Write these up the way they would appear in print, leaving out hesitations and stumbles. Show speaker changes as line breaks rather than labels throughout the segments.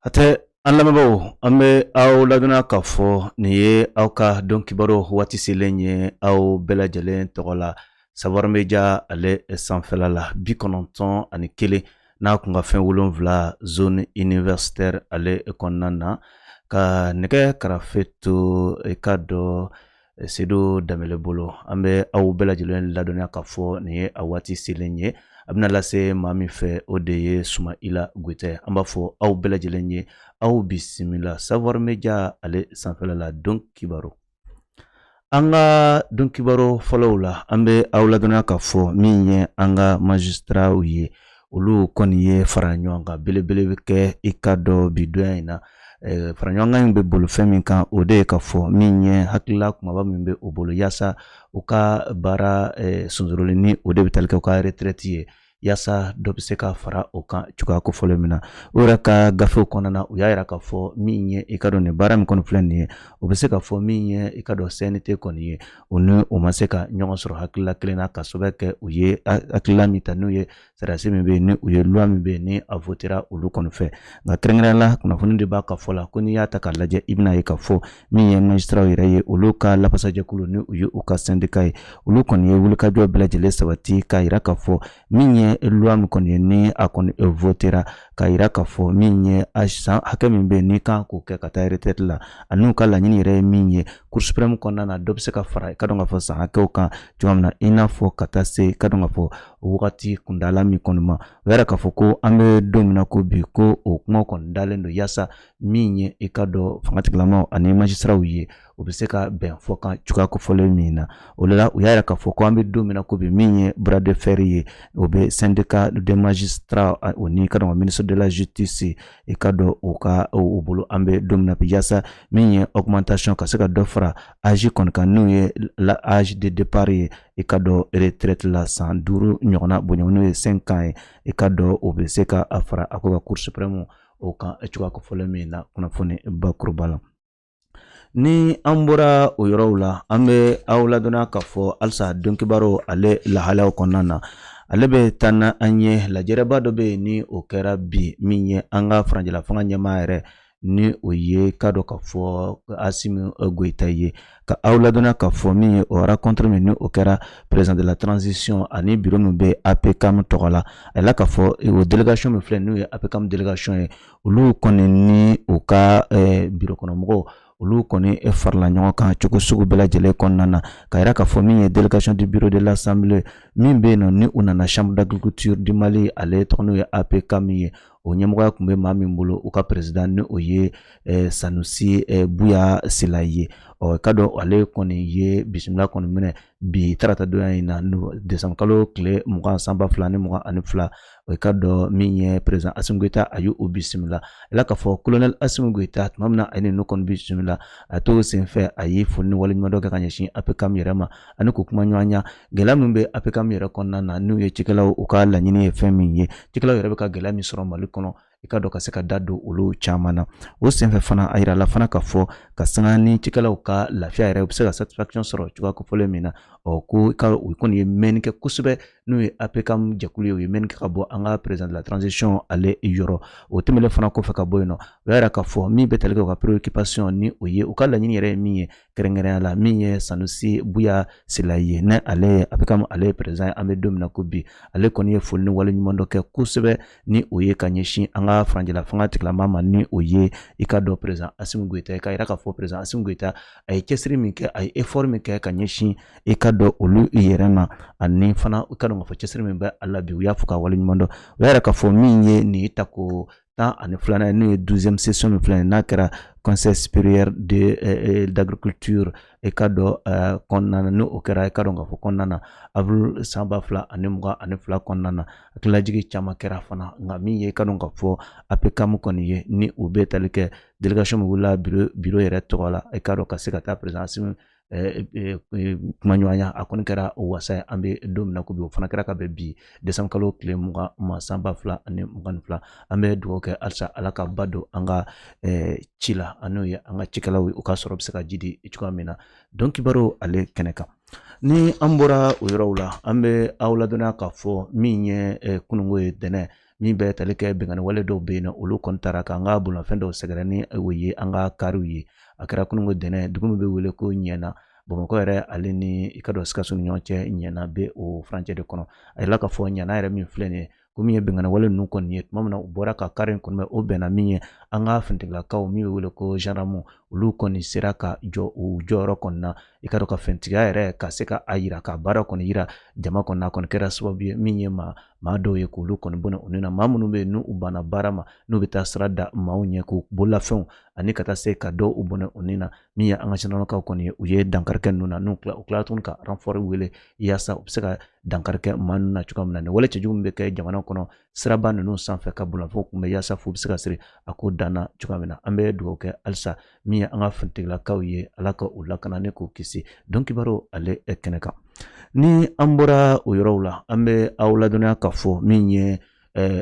A tɛ an lamɛnbaaw, an bɛ aw ladɔnniya k'a fɔ nin ye aw ka don kibaru waati selen ye aw bɛɛ lajɛlen tɔgɔ la Savoir Media ale sanfɛla la, 91 n'a kun ka fɛn 7, zone universitaire ale kɔnɔna na, ka nɛgɛ karafe to i k'a dɔn Sedu Danbele bolo. An bɛ aw bɛɛ lajɛlen ladɔnniya k'a fɔ nin ye a waati selen ye. A bɛna lase maa min fɛ, o de ye Sumayila Goyita. An b'a fɔ aw bɛɛ lajɛlen ye, aw bisimila Savoir Media ale sanfɛla la, don kibaru. An ka don kibaru fɔlɔw la, an bɛ aw ladɔnniya k'a fɔ min ye an ka magistratw ye, olu kɔni ye fara ɲɔgɔn kan belebele bɛ kɛ i k'a dɔn bi donya in na. Fara ɲɔgɔn kan in bɛ boli fɛn min kan, o de ye k'a fɔ min ye hakilila kumaba min bɛ o bolo yaasa u ka baara sonsoroli, ni o de bɛ tali kɛ u ka retraite ye, yaasa dɔ bɛ se ka fara o kan cogoya kofɔlen min na. U yɛrɛ ka gafew kɔnɔna na, u y'a yira k'a fɔ min ye i k'a dɔn nin baara min kɔni filɛ nin ye, o bɛ se k'a fɔ min ye i k'a dɔn CNT kɔni ye, u ni o ma se ka ɲɔgɔn sɔrɔ hakilila kelen na, ka sababu kɛ u ye hakilila min ta, n'u ye sariyasen min bɛ yen, ni u ye loi min bɛ yen, ni a votera olu kɔni fɛ. Nka kɛrɛnkɛrɛnnenya la, kunnafoni de b'a ka fɔ la ko n'i y'a ta k'a lajɛ, i bɛna ye k'a fɔ min ye magistratw yɛrɛ ye, olu ka lafasajɛkulu, ni u ye u ka syndicat ye, olu kɔni ye wulikajɔ bɛɛ lajɛlen sabati k'a yira k'a fɔ min ye loi min kɔni ye, ni a kɔni votera, k'a yira k'a fɔ min ye san hakɛ min bɛ yen n'i kan k'o kɛ ka taa retraite la, ani u ka laɲini yɛrɛ ye min ye Cour suprême kɔnɔna na, dɔ bɛ se ka fara i ka dɔn k'a fɔ san hakɛw kan cogoya min na, i n'a fɔ ka taa se i ka dɔn k'a fɔ wagati kuntaala min kɔni ma. O yɛrɛ k'a fɔ ko an bɛ don min na ko bi, ko o kuma kɔni dalen don yaasa min ye i k'a dɔn fangatigilamaw ani magistratw ye, u bɛ se ka bɛn fɔ kan cogoya kofɔlen min na. O la, u y'a yira k'a fɔ ko an bɛ don min na ko bi, min ye bras de fer ye, o bɛ syndicat des magistrats o ni ka dɔn ministre de la Justice i ka dɔn u ka u bolo an bɛ don min na bi, yaasa min ye augmentation ka se ka dɔ fara âge kɔni kan, n'o ye la âge de départ ye i ka dɔn retraite la, san 5 ɲɔgɔnna bonya, n'o ye 5 ans ye, i ka dɔn o bɛ se ka a fara a ko ka Cour suprême o kan cogoya kofɔlen min na. Kunnafoni bakuruba la, ni an bɔra o yɔrɔw la, an bɛ aw ladɔnniya k'a fɔ halisa don kibaru ale lahalayaw kɔnɔna na, ale bɛ taa na an ye lajɛrɛba dɔ bɛ yen ni o kɛra bi, min ye an ka furancɛla fanga ɲɛmaa yɛrɛ, ni o ye k'a dɔn k'a fɔ Asimi Goyita ye, ka aw ladɔnniya k'a fɔ min ye o rencontre min ni o kɛra président de la transition ani bureau min bɛ APCAM tɔgɔ la. A yira k'a fɔ o délégation min filɛ, n'o ye APCAM délégation ye, olu kɔni ni u ka bureau kɔnɔmɔgɔw, olu kɔni farala ɲɔgɔn kan cogo sugu bɛɛ lajɛlen kɔnɔna na, ka yira k'a fɔ min ye délégation du bureau de l'Assemblée min bɛ yen nɔ, ni u nana Chambre d'agriculture du Mali ale tɔgɔ, n'o ye APCAM ye, o ɲɛmɔgɔya tun bɛ maa min bolo, u ka président, ni o ye Sanusi Buya Sila ye. Ɔ ka dɔn ale kɔni ye bisimila kɔni minɛ bi tarata donya in na, décembre kalo tile 20, san 2022. O ka dɔn min ye président Asimi Goyita, a y'o bisimila ala k'a fɔ colonel Asimi Goyita tuma min na a ye ninnu kɔni bisimila, a t'o senfɛ a ye foli ni waleɲumandɔn kɛ ka ɲɛsin APCAM yɛrɛ ma, ani k'u kuma ɲɔgɔnya gɛlɛya min bɛ APCAM yɛrɛ kɔnɔna na, n'u ye cikɛlaw u ka laɲini ye fɛn min ye, cikɛlaw yɛrɛ bɛ ka gɛlɛya min sɔrɔ Mali kɔnɔ, i ka dɔn ka se ka da don olu caman na. O senfɛ fana, a yirala fana ka fɔ ka sanga ni cikɛlaw ka lafiya yɛrɛ, u bɛ se ka satisfaction sɔrɔ cogoya kofɔlen min na. Ɔ ko ka u kɔni ye mɛnni kɛ kosɛbɛ, n'o ye APCAM jɛkulu ye, u ye mɛnni kɛ ka bɔ an ka président de la transition ale yɔrɔ. O tɛmɛnen fana kɔfɛ ka bɔ yen nɔ, o y'a yira k'a fɔ min bɛ tali kɛ u ka préoccupation, ni o ye u ka laɲini yɛrɛ ye min ye, kɛrɛnkɛrɛnnenya la min ye Sanusi Buya Sila ye, ni ale ye APCAM ale ye président ye an bɛ don min na ko bi. Ale kɔni ye foli ni waleɲumandɔn kɛ kosɛbɛ, ni o ye ka ɲɛsin an ka furancɛla fanga tigilama ma, ni o ye i ka dɔn président Asimi Goyita ye, k'a yira k'a fɔ président Asimi Goyita a ye cɛsiri min kɛ, a ye effort min kɛ ka ɲɛsin i ka dɔn olu yɛrɛ ma, ani fana i ka dɔn k'a fɔ cɛsiri min bɛ a la bi, u y'a fɔ ka waleɲumandɔn. U y'a yira k'a fɔ min ye nin tako 12nan ye, n'o ye 12e session min filɛ, n'a kɛra Conseil supérieur de d'agriculture i ka dɔn kɔnɔna na, n'o kɛra i ka dɔn k'a fɔ kɔnɔna na avril san 2022 kɔnɔna na, hakililajigi caman kɛra fana. Nka min ye i ka dɔn k'a fɔ APCAM kɔni ye, ni u bɛ tali kɛ délégation min wulila bureau yɛrɛ tɔgɔ la, i ka dɔn ka se ka taa président Asimi kumaɲɔgɔnya, a kɔni kɛra wasa ye an bɛ don min na ko bi. O fana kɛra ka bɛn bi décembre kalo tile 20 ma, san 2022. An bɛ dugawu kɛ halisa Ala ka ba don an ka ci la, an n'o ye an ka cikɛlaw ye, u ka sɔrɔ bɛ se ka ji di cogoya min na. Don kibaru ale kɛnɛ kan, ni an bɔra o yɔrɔw la, an bɛ aw ladɔnniya k'a fɔ min ye kununko ye dɛnɛ Min bɛ tali kɛ binkanni wale dɔw bɛ yen nɔ, olu kɔni taara k'an ka bolomafɛn dɔw sɛgɛrɛ ni o ye an ka kariw ye. A kɛra kununko dɛnɛ, dugu min bɛ wele ko Ɲɛna, Bamakɔ yɛrɛ ale ni i ka dɔn Sikaso ni ɲɔgɔn cɛ, Ɲɛna bɛ o furancɛ de kɔnɔ. A yirala k'a fɔ Ɲɛna yɛrɛ min filɛ nin ye, ko min ye binkanni wale ninnu kɔni ye, tuma min na u bɔra ka kari in kɔni, o bɛnna min ye an ka finitigilakaw min bɛ wele ko gendarme, olu kɔni sera ka jɔ u jɔyɔrɔ kɔni na, i ka dɔn ka fɛntigiya yɛrɛ ka se ka a yira, ka baara kɔni yira jama kɔni na. Kɔni kɛra sababu ye min ye maa dɔw ye k'olu kɔni bɔnɛ u ni na, maa minnu bɛ yen n'u banna baara ma, n'u bɛ taa sira da maaw ɲɛ k'u bololafɛnw ani ka taa se ka dɔw u bɔnɛ u ni na. Min ye an ka gendarmekaw kɔni ye, u ye dankari kɛ ninnu na, n'u u tilala tuguni ka renfort wele yaasa u bɛ se ka dankari kɛ maa ninnu na cogoya min na. Nin wale cɛjugu min bɛ kɛ jamana kɔnɔ siraba ninnu sanfɛ ka bolomafɛnw kunbɛn yaasa f'u bɛ se ka siri a ko danna cogoya min na. An bɛ dugawu kɛ halisa min ye an ka finitigilakaw ye, Ala ka u lakana ni k'u kisi. Don kibaru ale kɛnɛ kan, ni an bɔra o yɔrɔw la, an bɛ aw ladɔnniya k'a fɔ min ye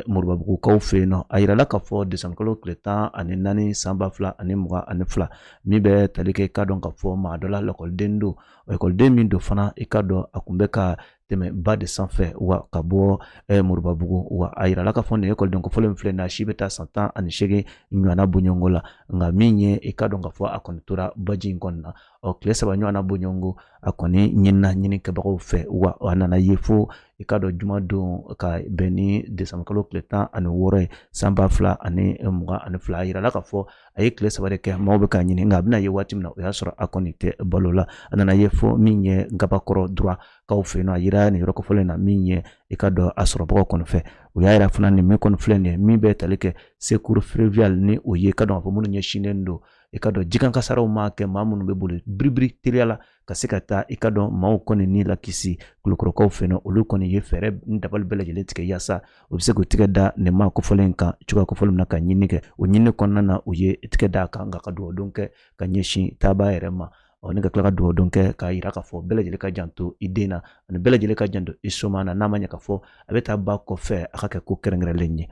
Moribabugukaw fɛ yen nɔ, a yirala k'a fɔ desanburukalo tile 14 san 2022, min bɛ tali kɛ, i k'a dɔn k'a fɔ maa dɔ la lakɔliden don, ekɔliden min don fana, i k'a dɔn a kun bɛ ka tɛmɛ ba de sanfɛ wa ka bɔ Moribabugu. Wa a yirala k'a fɔ nin ekɔliden kofɔlen min filɛ nin ye, a si bɛ taa san 18 ɲɔgɔnna bɔɲɔgɔnko la, nka min ye i k'a dɔn k'a fɔ a kɔni tora baji in kɔni na. Ɔ tile 3 ɲɔgɔnna bɔɲɔgɔnko, a kɔni ɲinina ɲinikɛbagaw fɛ, wa a nana ye fo i k'a dɔn juma don ka bɛn ni desanburukalo tile 16 ye san 2022. A yirala k'a fɔ a ye tile 3 de kɛ maaw bɛ k'a ɲini, nka a bɛna ye waati min na, o y'a sɔrɔ a kɔni tɛ balo la. A nana ye fo min ye Gabakɔrɔ droit kaw fɛ yen nɔ, a yira nin yɔrɔ kofɔlen na min ye i ka dɔn a sɔrɔbagaw kɔni fɛ. U y'a yira fana nin min kɔni filɛ nin ye, min bɛ tali kɛ secours fluvial, ni o ye ka dɔn k'a fɔ minnu ɲɛsinnen don i ka dɔn jikan kasaraw maa kɛ, maa minnu bɛ boli biribiri teliya la ka se ka taa i ka dɔn maaw kɔni ni lakisi Kulukɔrɔkaw fɛ yen, olu kɔni ye fɛɛrɛ ni dabali bɛɛ lajɛlen tigɛ yaasa u bɛ se k'u tigɛ da nin maa kofɔlen in kan cogoya kofɔlen min na ka ɲini kɛ. O ɲini kɔnɔna na, u ye tigɛ da a kan, nka ka dugawu kɛ ka ɲɛsin taabaa yɛrɛ ma, ɔ ni ka tila ka dugawu don kɛ k'a yira k'a fɔ bɛɛ lajɛlen ka janto i den na ani bɛɛ lajɛlen ka janto i soma na, n'a ma ɲɛ k'a fɔ a bɛ taa ba kɔfɛ, a ka kɛ ko kɛrɛnkɛrɛnlen ye.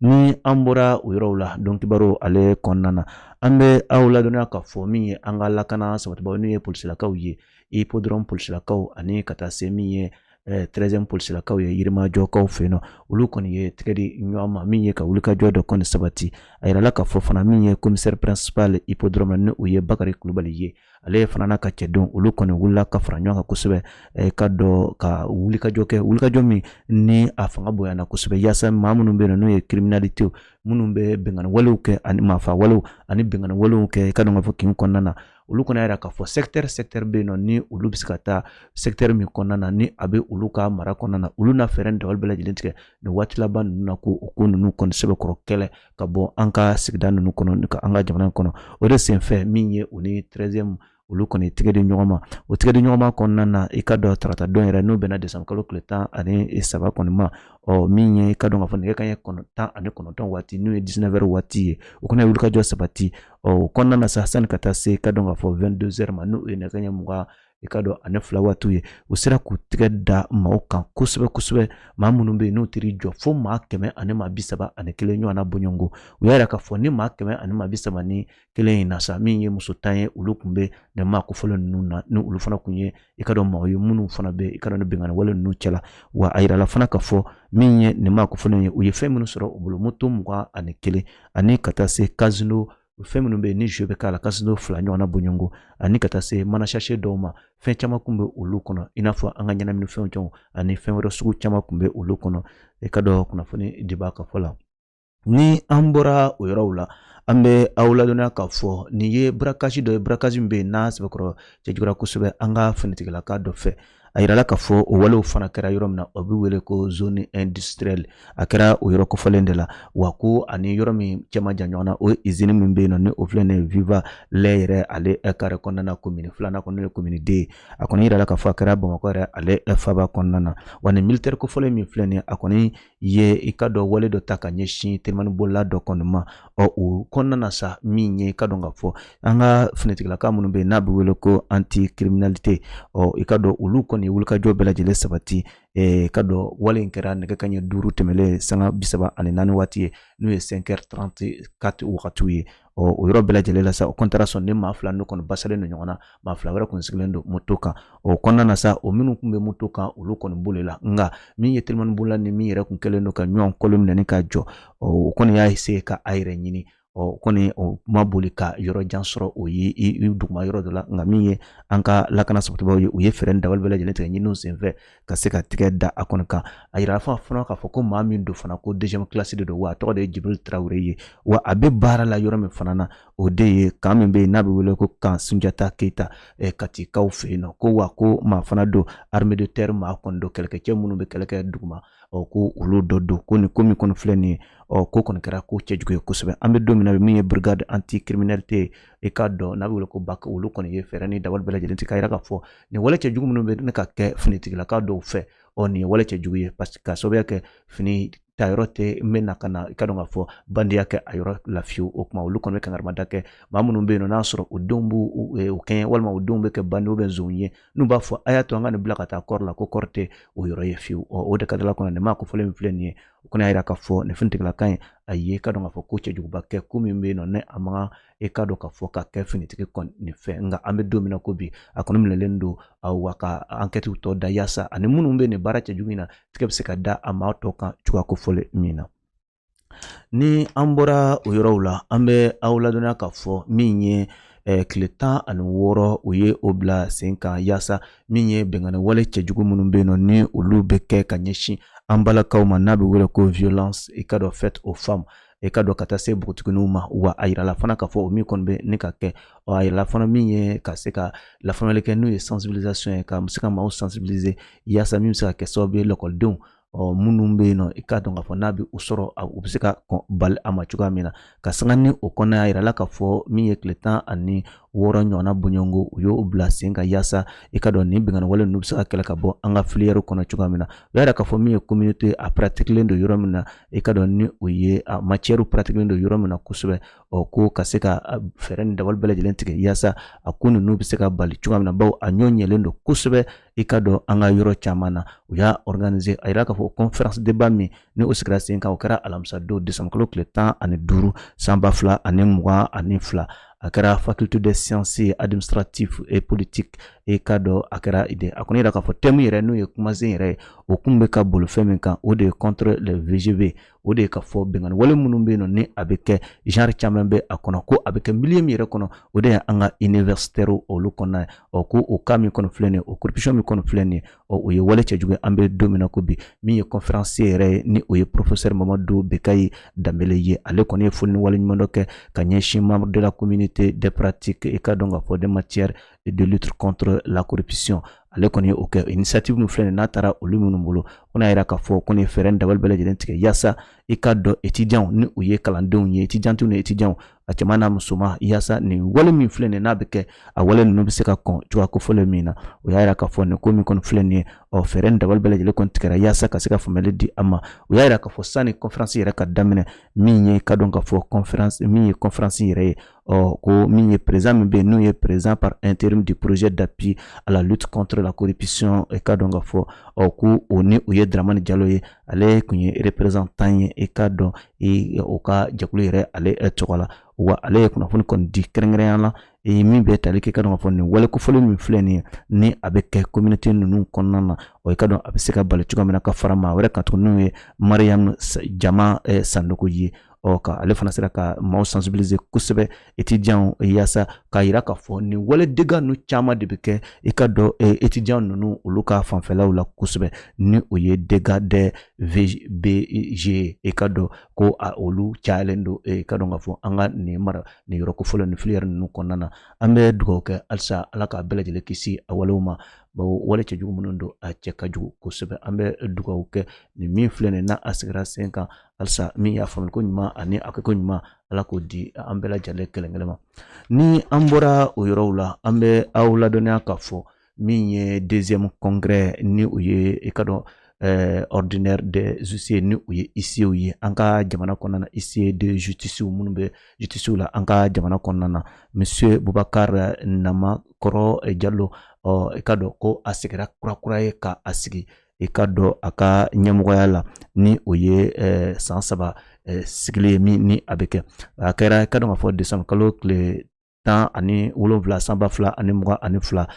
Ni an bɔra o yɔrɔw la, don kibaru ale kɔnɔna na, an bɛ aw ladɔnniya k'a fɔ min ye an ka lakana sabatibaw, n'u ye polisilakaw ye, hippodrome polisilakaw ani ka taa se min ye 13e polisilakaw ye Yirimajɔkaw fɛ yen nɔ, olu kɔni ye tigɛ di ɲɔgɔn ma min ye ka wulikajɔ dɔ kɔni sabati. A yirala k'a fɔ fana min ye commissaire principal hippodrome, ni o ye Bakari Kulubali ye, ale fana n'a ka cɛdenw, olu kɔni wulila ka fara ɲɔgɔn kan kosɛbɛ, ka dɔn ka wulikajɔ kɛ, wulikajɔ min ni a fanga bonyana kosɛbɛ, yaasa maa minnu bɛ yen n'o ye criminalité, minnu bɛ binkanni walew kɛ ani maafa walew ani binkanni walew kɛ, i ka dɔn k'a fɔ kin kɔnɔna na, olu kɔni y'a yira k'a fɔ secteur bɛ yen nɔ, ni olu bɛ se ka taa secteur min kɔnɔna na, ni a bɛ olu ka mara kɔnɔna na, olu na fɛɛrɛ ni dabali bɛɛ lajɛlen tigɛ nin waati laban ninnu na ko o ko ninnu kɔni sɛbɛkɔrɔ kɛlɛ ka bɔ an ka sigida ninnu kɔnɔ, ka an ka jamana kɔnɔ. O de senfɛ min ye u ni 13e olu kɔni tigɛ di ɲɔgɔn ma. O tigɛ di ɲɔgɔn ma kɔnɔna na, i ka dɔn tarata don yɛrɛ, n'o bɛnna desanburukalo tile 13 kɔni ma, ɔ min ye i ka dɔn k'a fɔ nɛgɛ kanɲɛ 19 waati, n'o ye 19 heures waati ye, o kɔni ye wulikajɔ sabati. Ɔ o kɔnɔna na sa, sani ka taa se i ka dɔn k'a fɔ 22 heures ma, n'o ye nɛgɛ kanɲɛ 20 i ka dɔn ani 2 waatiw ye, u sera k'u tigɛ da maaw kan kosɛbɛ kosɛbɛ, maa minnu bɛ yen n'u teri jɔ fo maa kɛmɛ ani maa bi saba ani kelen ɲɔgɔnna bɔɲɔgɔnko. U y'a yira k'a fɔ ni maa kɛmɛ ani maa bi saba ni kelen in na sa, min ye muso 10 ye, olu tun bɛ nin maa kofɔlen ninnu na, ni olu fana tun ye i ka dɔn maaw ye minnu fana bɛ i ka dɔn ni binkanni wale ninnu cɛla. Wa a yirala fana k'a fɔ min ye nin maa kofɔlen ye, u ye fɛn minnu sɔrɔ u bolo, moto 21 ani ka taa se casino, fɛn minnu bɛ yen ni jeu bɛ k'a la, casino 2 ɲɔgɔnna bɔɲɔgɔnko, ani ka taa se mana sachet dɔw ma. Fɛn caman tun bɛ olu kɔnɔ, i n'a fɔ an ka ɲɛnaminifɛnw caman ani fɛn wɛrɛ sugu caman tun bɛ olu kɔnɔ, i ka dɔn kunnafoni dibaa ka fɔ la. Ni an bɔra o yɔrɔw la, an bɛ aw ladɔnniya k'a fɔ nin ye braquage dɔ ye, braquage min bɛ yen n'a sɛbɛkɔrɔ cɛjuguyara kosɛbɛ an ka finitigilaka dɔ fɛ. A yirala k'a fɔ o walew fana kɛra yɔrɔ min na, o bɛ wele ko zone industrielle, a kɛra o yɔrɔ kofɔlen de la. Wa ko ani yɔrɔ min cɛ man jan ɲɔgɔn na, o usine min bɛ yen nɔ, ni o filɛ nin ye Viva lait yɛrɛ ale carré kɔnɔna na, commune 2nan kɔnɔ, n'o ye commune 2 ye. A kɔni yirala k'a fɔ a kɛra Bamakɔ yɛrɛ ale faba kɔnɔna na. Wa nin militaire kofɔlen min filɛ nin ye, a kɔni ye i ka dɔn wale dɔ ta ka ɲɛsin telimani bolila dɔ kɔni ma. Ɔ o kɔnɔna na sa, min ye i ka dɔn k'a fɔ an ka finitigilaka minnu bɛ yen n'a bɛ wele ko anti criminalité, ɔ i ka dɔn olu kɔni kɔni ye wulikajɔ bɛɛ lajɛlen sabati. Ka dɔn wale in kɛra nɛgɛ kanɲɛ 5 tɛmɛlen sanga 34 waati ye, n'o ye cinq heures trente-quatre wagatiw ye. Ɔ, o yɔrɔ bɛɛ lajɛlen la sa, o kɔni taara sɔrɔ ni maa fila n'u kɔni basalen don ɲɔgɔn na, maa fila wɛrɛ kun sigilen don moto kan. O kɔnɔna na sa, o minnu kun bɛ moto kan, olu kɔni bolila, nka min ye telimani bolila ni min yɛrɛ kun kɛlen don ka ɲɔgɔn kɔli minɛ ni ka jɔ, o kɔni y'a essayer ka a yɛrɛ ɲini. Ɔ, kɔni o ma boli ka yɔrɔ jan sɔrɔ, o ye i duguma yɔrɔ dɔ la. Nka min ye an ka lakana sabatibaw ye, u ye fɛɛrɛ ni dabali bɛɛ lajɛlen tigɛ ɲiniw senfɛ ka se ka tigɛ da a kɔni kan. A yira fana k'a fɔ ko maa min don fana, ko deuxième classe de don, wa a tɔgɔ de ye Jibril Tarawele ye, wa a bɛ baara la yɔrɔ min fana na, o de ye camp min bɛ yen n'a bɛ wele ko camp Sunjata Keyita, Katikaw fɛ yen nɔ. Ko wa ko maa fana don, armée de terre maa kɔni don, kɛlɛkɛcɛ minnu bɛ kɛlɛ kɛ duguma, ɔ, ko olu dɔ don. Ko nin ko min kɔni filɛ nin ye, ɔ, ko kɔni kɛra ko cɛjugu ye kosɛbɛ. An bɛ don min na, min ye brigade anti criminalité i k'a dɔn n'a bɛ wele ko BAC, olu kɔni ye fɛɛrɛ ni dabali bɛɛ lajɛlen tigɛ k'a yira k'a fɔ nin wale cɛjugu minnu bɛ ne ka kɛ finitigilaka dɔw fɛ, ɔ, nin ye wale cɛjugu ye, parce que ka sababuya kɛ fini ta yɔrɔ tɛ n bɛ na ka na i ka dɔn k'a fɔ bandiya kɛ a yɔrɔ la fiyewu. O tuma olu kɔni bɛ kankarimada kɛ maa minnu bɛ yen nɔ, n'a sɔrɔ o denw b'u u kɛɲɛ, walima u denw bɛ kɛ bandi bɛ zonw ye, n'u b'a fɔ a y'a to an ka nin bila ka taa kɔrɔ la, ko kɔrɔ tɛ o yɔrɔ ye fiyewu. Ɔ, o de ka dala kɔnɔ nin maa kofɔlen min filɛ nin ye, o kɔni y'a yira k'a fɔ nin finitigilaka in, a ye ka dɔn k'a fɔ ko cɛjuguba kɛ, ko min bɛ yen nɔ ne a man kan i ka dɔn k'a fɔ ka kɛ finitigi kɔni nin fɛ. Nka an bɛ don min na ko bi, a kɔni minɛlen don, wa ka enquête tɔ da yaasa ani minnu bɛ nin baara cɛjugu in na, tigɛ bɛ se ka da a maa tɔ kan cogoya kofɔlen min na. Ni an bɔra o yɔrɔw la, an bɛ aw ladɔnniya k'a fɔ min ye tile 16, u ye o bila sen kan yaasa min ye bɛnkanni wale cɛjugu minnu bɛ yen nɔ, ni olu bɛ kɛ ka ɲɛsin an balakaw ma, n'a bɛ wele ko violence i ka dɔn faite aux femmes, i ka dɔn ka taa se npogotigininw ma. Wa a yirala fana k'a fɔ o min kɔni bɛ ne ka kɛ, ɔ, a yirala fana min ye ka se ka lafaamuyali kɛ, n'o ye sensibilisation ye, ka se ka maaw sensibiliser yaasa min bɛ se ka kɛ sababu ye lakɔlidenw, ɔ, minnu bɛ yen nɔ, i k'a dɔn k'a fɔ n'a bɛ u sɔrɔ, u bɛ se ka kɔn bali a ma cogoya min na. Ka sanga ni o kɔnɔ, a yirala k'a fɔ min ye tile 16 ɲɔgɔnna bɔɲɔgɔnko, u y'o bila sen kan yaasa i ka dɔn nin binkanni wale ninnu bɛ se ka kɛlɛ ka bɔ an ka filière kɔnɔ cogoya min na. U y'a yira k'a fɔ min ye communauté a pratiquelen don yɔrɔ min na, i ka dɔn ni o ye a matière pratiquelen don yɔrɔ min na kosɛbɛ, ɔ, ko ka se ka fɛɛrɛ ni dabali bɛɛ lajɛlen tigɛ yaasa a ko ninnu bɛ se ka bali cogoya min na, bawo a ɲɔ ɲɛlen don kosɛbɛ i ka dɔn an ka yɔrɔ caman na. U y'a organiser, a yira k'a fɔ conférence débat min ni o sigira sen kan, o kɛra alamisa don, décembre kalo tile 15 san 2022. A kɛra faculté des sciences administratives et politiques, i ka dɔn a kɛra de. A kɔni yira k'a fɔ thème yɛrɛ, n'o ye kumasen yɛrɛ ye, o kun bɛ ka boli fɛn min kan, o de ye contre le VGB, o de ye ka fɔ bɛnkanni wale minnu bɛ yen nɔ, ni a bɛ kɛ genre caman bɛ a kɔnɔ, ko a bɛ kɛ milieu min yɛrɛ kɔnɔ, o de ye an ka universitaire olu kɔnɔna ye. Ɔ, ko o cas min kɔni filɛ nin ye, o corruption min kɔni filɛ nin ye, ɔ, o ye wale cɛjugu ye. An bɛ don min na ko bi, min ye conférencier yɛrɛ ye, ni o ye professeur Mamadu Bekayi Danbele ye, ale kɔni ye foli ni waleɲuman dɔ kɛ ka ɲɛsin membre de la communauté des pratiques, i ka dɔn k'a fɔ des matières de lutte contre la corruption. Ale kɔni ye o kɛ. Initiative min filɛ nin n'a taara olu minnu bolo, ko n'a yira k'a fɔ ko nin fɛɛrɛ ni dabali bɛɛ lajɛlen tigɛ yaasa i ka dɔn étudiants, ni u ye kalandenw ye, étudiantes ni étudiants, a cɛman n'a musoman, yaasa nin wale min filɛ nin n'a bɛ kɛ, a wale ninnu bɛ se ka kɔn cogoya kofɔlen min na. O y'a yira k'a fɔ nin ko min kɔni filɛ nin ye, ɔ, fɛɛrɛ ni dabali bɛɛ lajɛlen kɔni tigɛra yaasa ka se ka faamuyali di a ma. O y'a yira k'a fɔ sanni conférence yɛrɛ ka daminɛ, min ye ka dɔn k'a fɔ conférence min ye conférence yɛrɛ ye, ɔ, ko min ye président min bɛ yen, n'o ye président par intérim du projet d'appui à la lutte contre la corruption, i ka dɔn k'a fɔ, ɔ, ko o ni o ye Dramani Jalo ye, ale tun ye représentant ye, i ka dɔn o ka jɛkulu yɛrɛ ale tɔgɔ la. Wa ale ye kunnafoni kɔni di kɛrɛnkɛrɛnnenya la min bɛ tali kɛ, ka dɔn k'a fɔ nin wale kofɔlen min filɛ nin ye, ni a bɛ kɛ communauté ninnu kɔnɔna na, ɔ, i ka dɔn a bɛ se ka bali cogoya min na. Ka fara maa wɛrɛ kan tuguni, n'o ye Mariam Jama Sanogo ye, ɔ, ka ale fana sera ka maaw sensibiliser kosɛbɛ, étudiants, yaasa k'a yira k'a fɔ nin wale dégâts ninnu caman de bɛ kɛ, i ka dɔn étudiants ninnu olu ka fanfɛlaw la kosɛbɛ, ni o ye dégâts des VBG, i ka dɔn ko a olu cayalen don, i ka dɔn k'a fɔ an ka nin mara nin yɔrɔ kofɔlen nin filière ninnu kɔnɔna na. An bɛ dugawu kɛ halisa Ala k'a bɛɛ lajɛlen kisi a walew ma, bawo wale cɛjugu minnu don, a cɛ ka jugu kosɛbɛ. An bɛ dugawu kɛ nin min filɛ nin n'a a sigira sen kan, halisa min y'a faamu ko ɲuman ani a kɛko ɲuman, Ala k'o di an bɛɛ lajɛlen kelen kelen ma. Ni an bɔra o yɔrɔw la, an bɛ aw ladɔnniya k'a fɔ Min ye deuxième congrès ni o ye i ka dɔn ordinaire des huissiers, ni o ye huissiers ye an ka jamana kɔnɔna na, huissier de justice minnu bɛ justice la an ka jamana kɔnɔna na, monsieur Boubacar Namakɔrɔ Jalo, ɔ i ka dɔn ko a sigira kura ye ka a sigi i ka dɔn a ka ɲɛmɔgɔya la, ni o ye san 3 sigili ye min ni a bɛ kɛ. A kɛra i ka dɔn k'a fɔ décembre kalo tile 17 san 2022,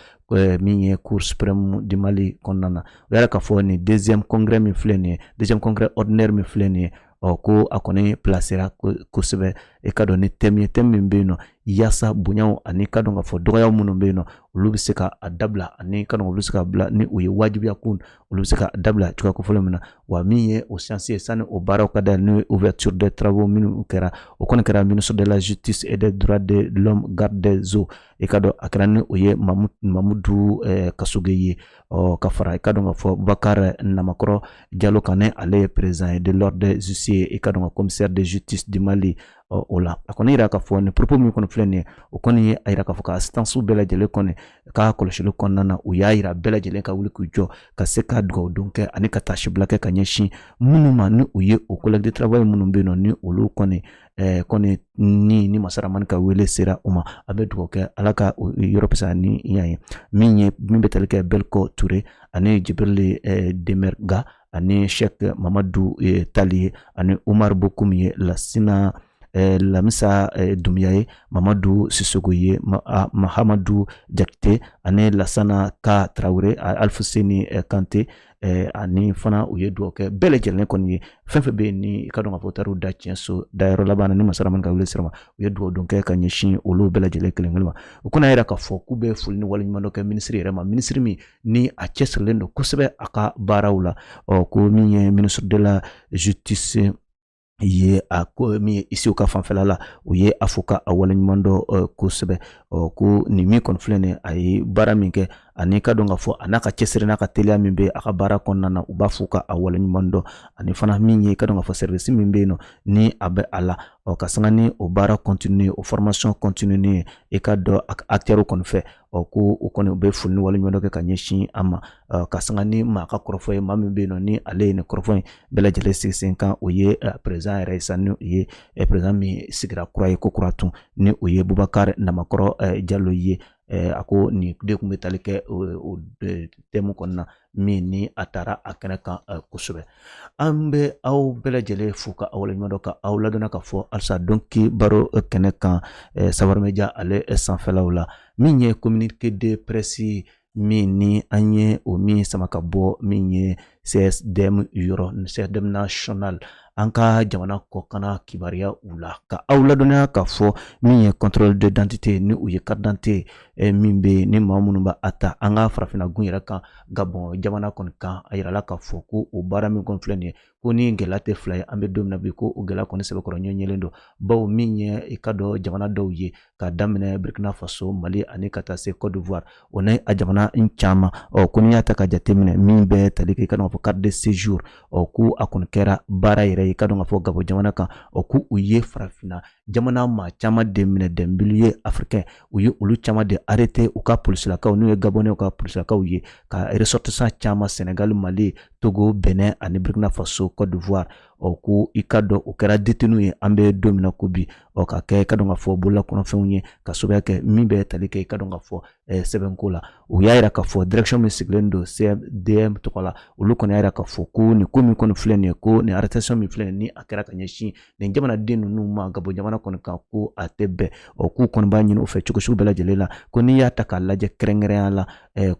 min ye Cour suprême du Mali kɔnɔna na. O yɛrɛ k'a fɔ nin deuxième congrès min filɛ nin ye, deuxième congrès ordinaire min filɛ nin ye, ɔ ko a kɔni placera kosɛbɛ i ka dɔn ni thème ye, thème min bɛ yen nɔ yaasa bonyaw ani ka dɔn k'a fɔ dɔgɔyaw minnu bɛ yen nɔ, olu bɛ se ka a dabila, ani ka dɔn olu bɛ se ka bila ni o ye wajibiya kun, olu bɛ se ka dabila cogoya kofɔlen min na. Wa min ye o séance ye, sani o baaraw ka dayɛlɛ, n'o ye ouverture des travaux minnu kɛra, o kɔni kɛra ministre de la Justice et des Droits de l'Homme, garde des Sceaux, i ka dɔn a kɛra ni o ye Mamudu Kasoge ye, ɔ ka fara i ka dɔn k'a fɔ Boubacar Namakɔrɔ Jalo kan, ni ale ye président ye de l'Ordre des huissiers, i ka dɔn ka commissaire de justice du Mali. Ɔ o la a kɔni yira k'a fɔ nin propos min kɔni filɛ nin ye, o kɔni ye a yira k'a fɔ ka assistance bɛɛ lajɛlen kɔni ka kɔlɔsili kɔnɔna na, u y'a yira bɛɛ lajɛlen ka wuli k'u jɔ ka se ka dugawu don kɛ ani ka taasibila kɛ ka ɲɛsin minnu ma, ni u ye o collègue de travail minnu bɛ yen nɔ, ni olu kɔni kɔni ni masaramani ka wele sera u ma. An bɛ dugawu kɛ Ala ka yɔrɔ fisaya ni yan ye. Min ye min bɛ tali kɛ Belko Ture ani Jibirili Demerga ani Sheikh Mamadu Tali ye ani Umar Bokum ye, Lasina Lamisa Dumiya ye, Mamadu Sisoko ye, Mahamadu Jakite ani Lasana Ka Tarawele, Alfuseni Kante, ani fana u ye dugawu kɛ bɛɛ lajɛlen kɔni ye. Fɛn fɛn bɛ yen ni i ka dɔn k'a fɔ taar'u da tiɲɛso dayɔrɔ laban na ni masaramani ka wele sira ma, u ye dugawu don kɛ ka ɲɛsin olu bɛɛ lajɛlen kelen kelen ma. U kɔni y'a yira k'a fɔ k'u bɛ foli ni waleɲumandɔn kɛ minisiri yɛrɛ ma, minisiri min ni a cɛsirilen don kosɛbɛ a ka baaraw la. Ɔ ko min ye ministre de la Justice ye, a ko min ye huissiers ka fanfɛla la, u ye a fo ka a waleɲuman dɔn kosɛbɛ. Ɔ ko nin min kɔni filɛ nin ye, a ye baara min kɛ ani ka dɔn k'a fɔ a n'a ka cɛsiri n'a ka teliya min bɛ a ka baara kɔnɔna na, u b'a fo ka a waleɲuman dɔn. Ani fana min ye ka dɔn k'a fɔ service min bɛ yen nɔ ni a bɛ a la, ɔ ka sanga ni o baara continue, o formation continue ye i ka dɔn acteurs kɔni fɛ, ɔ ko o kɔni u bɛ foli ni waleɲuman dɔ kɛ ka ɲɛsin a ma, ka sanga ni maa ka kɔrɔfɔ ye, maa min bɛ yen nɔ ni ale ye nin kɔrɔfɔ in bɛɛ lajɛlen sigi sen kan, o ye président yɛrɛ ye sa, ni o ye président min sigira kura ye ko kura tun, ni o ye Boubacar Namakɔrɔ Jalo ye. A ko nin de tun bɛ tali kɛ o thème kɔnɔna min ni a taara a kɛnɛ kan kosɛbɛ. An bɛ aw bɛɛ lajɛlen fo ka aw waleɲuman dɔn, ka aw ladɔnna ka fɔ halisa donki baro kɛnɛ kan, Savoir Media ale sanfɛlaw la. Min ye communiqué de presse min ni an ye o min sama ka bɔ min ye CSDM yɔrɔ, CSDM national, an ka jamana kɔkanna kibaruya u la, ka aw ladɔnniya ka fɔ min ye contrôle d'identité, ni o ye carte d'identité min bɛ yen ni maa minnu b'a ta an ka farafinna gun yɛrɛ kan, Gabɔn jamana kɔni kan. A yirala k'a fɔ ko o baara min kɔni filɛ nin ye, ko ni gɛlɛya tɛ fila ye, an bɛ don min na bi, ko o gɛlɛya kɔni sɛbɛkɔrɔ ɲɛɲɛlen don, bawo min ye i ka dɔn jamana dɔw ye ka daminɛ Burkina Faso, Mali ani ka taa se Côte d'Ivoire, o ni a jamana caman. Ɔ ko n'i y'a ta ka jateminɛ min bɛ tali kɛ i ka dɔn k'a fɔ carte de séjour, ɔ ko a kɔni kɛra baara yɛrɛ ye i ka dɔn k'a fɔ Gabɔn jamana kan. Ɔ ko u ye farafinna jamana maa caman de minɛ, des milliers africains, u ye olu caman de arrêté u ka polisilakaw, n'u ye Gabonais ka polisilakaw ye, ka ressortissants caman Sénégal, Mali, Togo, Benin ani Burkina Faso, Côte d'Ivoire. Ɔ ko i ka dɔn o kɛra détenu ye an bɛ don min na ko bi, ɔ ka kɛ i ka dɔn k'a fɔ bolola kɔnɔfɛnw ye, ka sababuya kɛ min bɛ tali kɛ i ka dɔn k'a fɔ sɛbɛnko la. U y'a yira k'a fɔ direction min sigilen don CMDM tɔgɔ la, olu kɔni y'a yira k'a fɔ ko nin ko min kɔni filɛ nin ye, ko nin arrestation min filɛ nin ni a kɛra ka ɲɛsin nin jamanaden ninnu ma Gabɔn jamana kɔni kan, ko a tɛ bɛn. Ɔ k'u kɔni b'a ɲini u fɛ cogo sugu bɛɛ lajɛlen la, ko n'i y'a ta k'a lajɛ kɛrɛnkɛrɛnya la,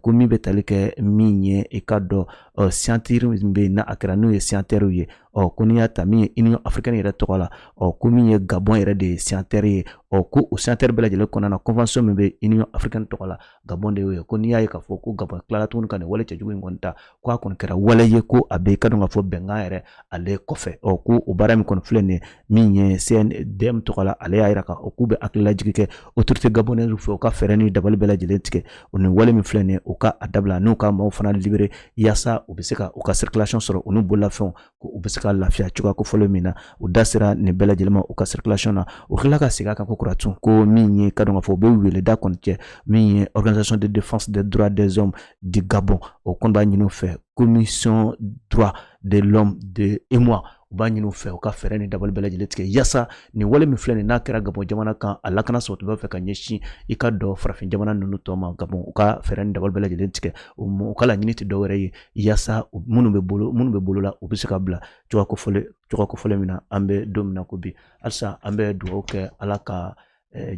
ko min bɛ tali kɛ min ye i ka dɔn signature min bɛ yen n'a a kɛra n'o ye signataire ye, ɔ ko n'i y'a ta min ye Union africaine yɛrɛ tɔgɔ la, ɔ ko min ye Gabon yɛrɛ de ye signataire ye, ɔ ko o signataire bɛɛ lajɛlen kɔnɔna na, convention min bɛ Union africaine tɔgɔ la, Gabon de y'o ye. Ko n'i y'a ye k'a fɔ ko Gabon tilala tuguni ka nin wale cɛjugu in kɔni ta, ko a kɔni kɛra wale ye ko a bɛ i ka dɔn k'a fɔ bɛnkan yɛrɛ ale kɔfɛ. Ɔ ko o baara min kɔni filɛ nin ye, min ye CNDM tɔgɔ la, ale y'a yira k'a fɔ k'u bɛ hakililajigin kɛ autorité gabonaise fɛ, u ka fɛɛrɛ ni dabali bɛɛ lajɛlen tigɛ o nin wale min filɛ. filɛ nin ye, u ka a dabila, n'u ka maaw fana libérer, yaasa u bɛ se ka u ka circulation sɔrɔ, u n'u bololafɛnw, ko u bɛ se ka lafiya cogoya ko fɔlɔ min na. U da sera nin bɛɛ lajɛlen ma u ka circulation na. U tila ka segin a kan ko kura tun, ko min ye ka dɔn k'a fɔ u bɛ weleda kɔni kɛ, min ye Organisation de défense des droits des hommes du Gabon, o kɔni b'a ɲini u fɛ, Commission droits de l'homme de UEMOA, u b'a ɲini u fɛ u ka fɛɛrɛ ni dabali bɛɛ lajɛlen tigɛ, yaasa nin wale min filɛ nin n'a kɛra Gabon jamana kan, a lakana sabatibaw fɛ ka ɲɛsin i ka dɔn farafin jamana ninnu tɔ ma. Gabon, u ka fɛɛrɛ ni dabali bɛɛ lajɛlen tigɛ. U ka laɲini tɛ dɔwɛrɛ ye, yaasa minnu bɛ bolo la, u bɛ se ka bila cogoya kofɔlen min na. An bɛ don min na ko bi, halisa an bɛ dugawu kɛ, Ala ka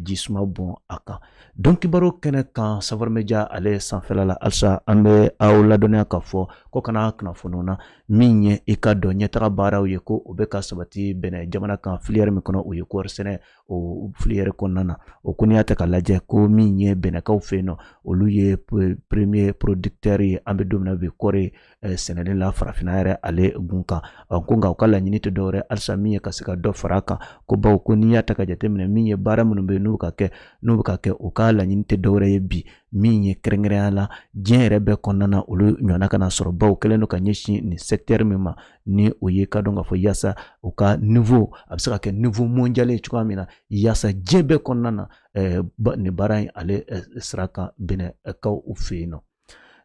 ji suma bɔn a kan. Don kibaru kɛnɛ kan, Savoir Media ale sanfɛla la, halisa an bɛ aw ladɔnniya k'a fɔ ko kana kunnafoniw na, min ye i ka dɔn ɲɛtaga baaraw ye, ko o bɛ ka sabati Bɛnɛ jamana kan, filière min kɔnɔ, o ye kɔɔri sɛnɛ. O filière kɔnɔna na, o ko n'i y'a ta k'a lajɛ, ko min ye Bɛnɛkaw fɛ yen nɔ, olu ye premier producteur ye an bɛ don min na bi, kɔɔri sɛnɛli la farafinna yɛrɛ ale gun kan. Ko nka u ka laɲini tɛ dɔwɛrɛ halisa min ye ka se ka dɔ fara a kan, ko bawo ko n'i y'a ta ka jateminɛ, min ye baara minnu bɛ yen n'u bɛ ka kɛ, u ka laɲini tɛ dɔwɛrɛ ye bi, min ye kɛrɛnkɛrɛnya la diɲɛ yɛrɛ bɛɛ kɔnɔna na, olu ɲɔgɔnna ka na sɔrɔ, bawo kɛlen don ka ɲɛsin nin secteur min ma, ni o ye ka dɔn k'a fɔ yaasa u ka niveau a bɛ se ka kɛ niveau mondial ye cogoya min na, yaasa diɲɛ bɛɛ kɔnɔna na, nin baara in ale sira kan Bɛnɛkaw fɛ yen nɔ.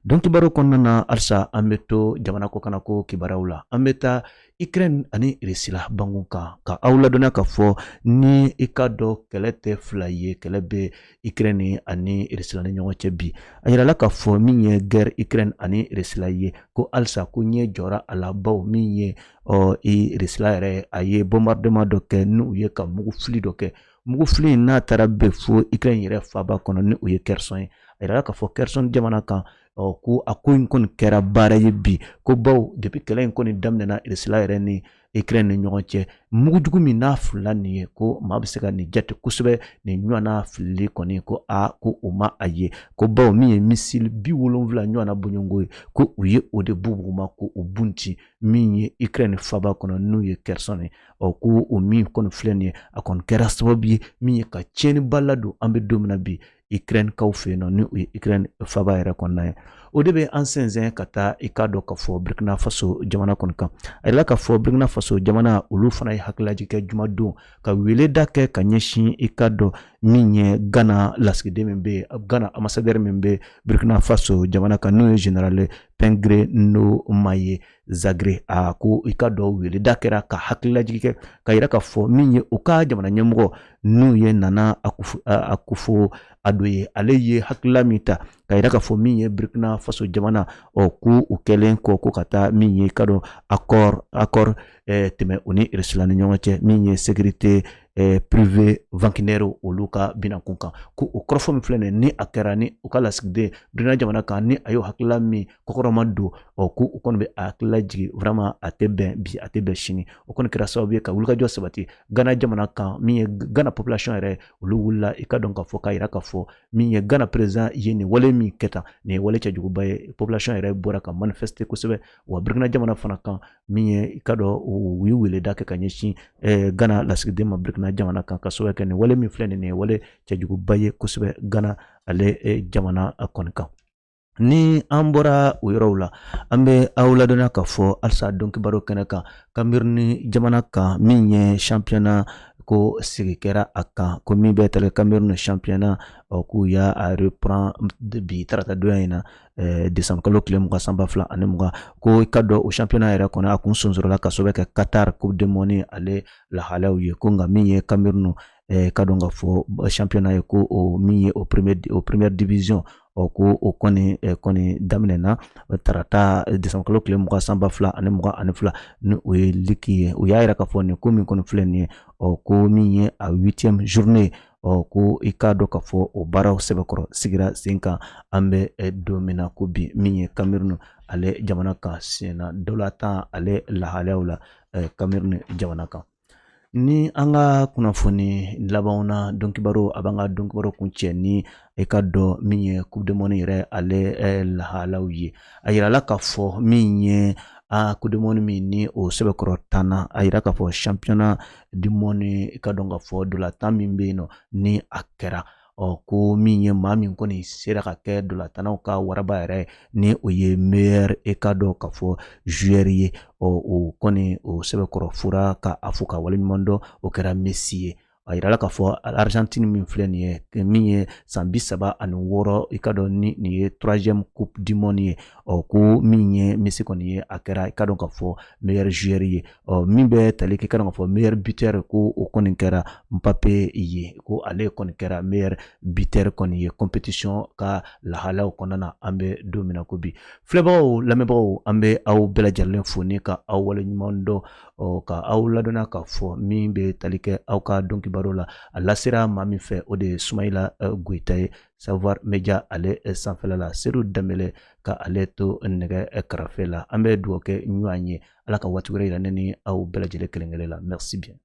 Don kibaru kɔnɔna na, halisa an bɛ to jamana kɔkanna ko kibaruyaw la. An bɛ taa Ukraine ani Irisila bangun kan, ka aw ladɔnniya k'a fɔ ni i ka dɔn kɛlɛ tɛ fila ye, kɛlɛ bɛ Ukraine ani Irisila ni ɲɔgɔn cɛ bi. A yirala k'a fɔ min ye guerre Ukraine ani Irisila ye, ko halisa ko ɲɛ jɔra a la, bawo min ye ɔ Irisila yɛrɛ, a ye bombardement dɔ kɛ, n'u ye ka mugu fili dɔ kɛ. Mugu fili in n'a taara bɛn fo Ukraine yɛrɛ faaba kɔnɔ, ni o ye Kherson ye. A yirala k'a fɔ Kherson jamana kan, ɔ ko a ko in kɔni kɛra baara ye bi, ko bawo depuis kɛlɛ in kɔni daminɛna Irisila yɛrɛ ni Ukraine ni ɲɔgɔn cɛ, mugujugu min n'a filila nin ye, ko maa bɛ se ka nin jate kosɛbɛ, nin ɲɔgɔnna filili kɔni, ko a ko o ma a ye, ko bawo min ye missile 70 ɲɔgɔnna bɔɲɔgɔnko ye, ko u ye o de buguma ko o bunti min ye Ukraine faaba kɔnɔ, n'u ye Kherson ye. Ɔ ko o min kɔni filɛ nin ye, a kɔni kɛra sababu ye min ye ka tiɲɛniba ladon an bɛ don min na bi Ukraine kaw fɛ yen nɔ, ni o ye Ukraine faaba yɛrɛ kɔnɔna ye. O de bɛ an sɛnsɛn ka taa i k'a dɔn k'a fɔ Burkina Faso jamana kɔni kan. A yirala k'a fɔ Burkina Faso jamana, olu fana ye hakililajigin kɛ jumadon, ka weleda kɛ ka ɲɛsin i k'a dɔn min ye Ghana lasigiden min bɛ yen, Ghana ambassadeur min bɛ Burkina Faso jamana kan, n'o ye général Pingre Nomaye Zagre. A ko i ka dɔn weleda kɛra ka hakililajigin kɛ, ka yira k'a fɔ min ye u ka jamana ɲɛmɔgɔ, n'u ye Nana Akufo Addo ye, ale ye hakilila min ta ka yira k'a fɔ min ye Burkina Faso jamana, ɔ ko u kɛlen kɔ ko ka taa min ye ka dɔn accord tɛmɛ u ni Irisila ni ɲɔgɔn cɛ, min ye sécurité privé Wagner olu ka binakun kan, ko o kɔrɔfɔ min filɛ nin ni a kɛra ni u ka lasigiden Burkina jamana kan, ni a y'o hakilila min kɔkɔrɔma don, ɔ ko u kɔni bɛ a hakilila jigin vraiment, a tɛ bɛn bi, a tɛ bɛn sini. O kɔni kɛra sababu ye ka wulikajɔ sabati Ghana jamana kan. Min ye Ghana population yɛrɛ, olu wulila i ka dɔn k'a fɔ k'a yira k'a fɔ min ye Ghana président ye nin wale min kɛ tan, nin ye wale cɛjuguba ye. Population yɛrɛ bɔra ka manifester kosɛbɛ. Wa Burkina jamana fana kan, min ye i ka dɔn u ye weleda kɛ ka ɲɛsin Ghana lasigiden ma Burkina jamana kan, ka sababu kɛ nin wale min filɛ nin ye, wale cɛjuguba ye kosɛbɛ Ghana ale jamana kɔni kan. Ni an bɔra o yɔrɔw la, an bɛ aw ladɔnniya k'a fɔ halisa don kibaru kɛnɛ kan, Cameroun jamana kan, min ye championnat ko sigi kɛra a kan, ko min bɛ tali Cameroun championnat, ɔ k'u y'a reprend bi tarata donya in na, décembre kalo tile 20 san 2020. Ko i ka dɔn o championnat yɛrɛ kɔnɔ, a kun sonsorola ka sababu kɛ Qatar Coupe du Monde ale lahalayaw ye. Ko nka min ye Cameroun ka dɔn k'a fɔ championnat ye, ko o min ye o première division, ɔ ko o kɔni daminɛna tarata décembre kalo tile 20 san 2022, ni o ye ligue ye. U y'a yira k'a fɔ nin ko min kɔni filɛ nin ye, ɔ ko min ye a huitième journée, ɔ ko i k'a dɔn k'a fɔ o baaraw sɛbɛkɔrɔ sigira sen kan an bɛ don min na ko bi, min ye Cameroun ale jamana kan senna tan ale lahalayaw la Cameroun jamana kan. Ni an ka kunnafoni labanw na, don kibaru a b'an ka don kibaru kun cɛ ni i ka dɔn min ye Coupe du Monde yɛrɛ ale lahalaw ye. A yirala k'a fɔ min ye a Coupe du Monde min ni o sɛbɛkɔrɔ tanna, a yira k'a fɔ championnat du monde, i ka dɔn k'a fɔ tan min bɛ yen nɔ ni a kɛra. Ɔ Ɔ ko min ye maa min kɔni sera ka kɛ dolatannaw ka waraba yɛrɛ ni o ye meilleur e ka dɔn k'a fɔ joueur ye, ɔ o kɔni o sɛbɛkɔrɔ fura ka a fo ka waleɲuman dɔn, o kɛra Messi ye. A yirala k'a fɔ Argentine min filɛ nin ye, min ye san 36, i ka dɔn ni nin ye troisième Coupe du monde ye. Ɔ ko min ye Messi kɔni ye, a kɛra i ka dɔn k'a fɔ meilleur joueur ye. Ɔ min bɛ tali kɛ i ka dɔn k'a fɔ meilleur buteur, ko o kɔni kɛra Mbappé ye, ko ale kɔni kɛra meilleur buteur kɔni ye compétition ka lahalaw kɔnɔna na an bɛ don min na ko bi. Filɛbagaw, lamɛnbagaw, an bɛ aw bɛɛ lajɛlen fo ni ka aw waleɲuman dɔn, ɔ ka aw ladɔnna k'a fɔ min bɛ tali kɛ aw ka don kibaru la, a lasera maa min fɛ, o de ye Sumayila Goyita ye, Savoir Media ale sanfɛla la. Sedu Danbele ka ale to nɛgɛ karafe la. An bɛ dugawu kɛ ɲɔgɔn ye, Ala ka waati wɛrɛ yira ne ni aw bɛɛ lajɛlen kelen kelen la. Merci bien.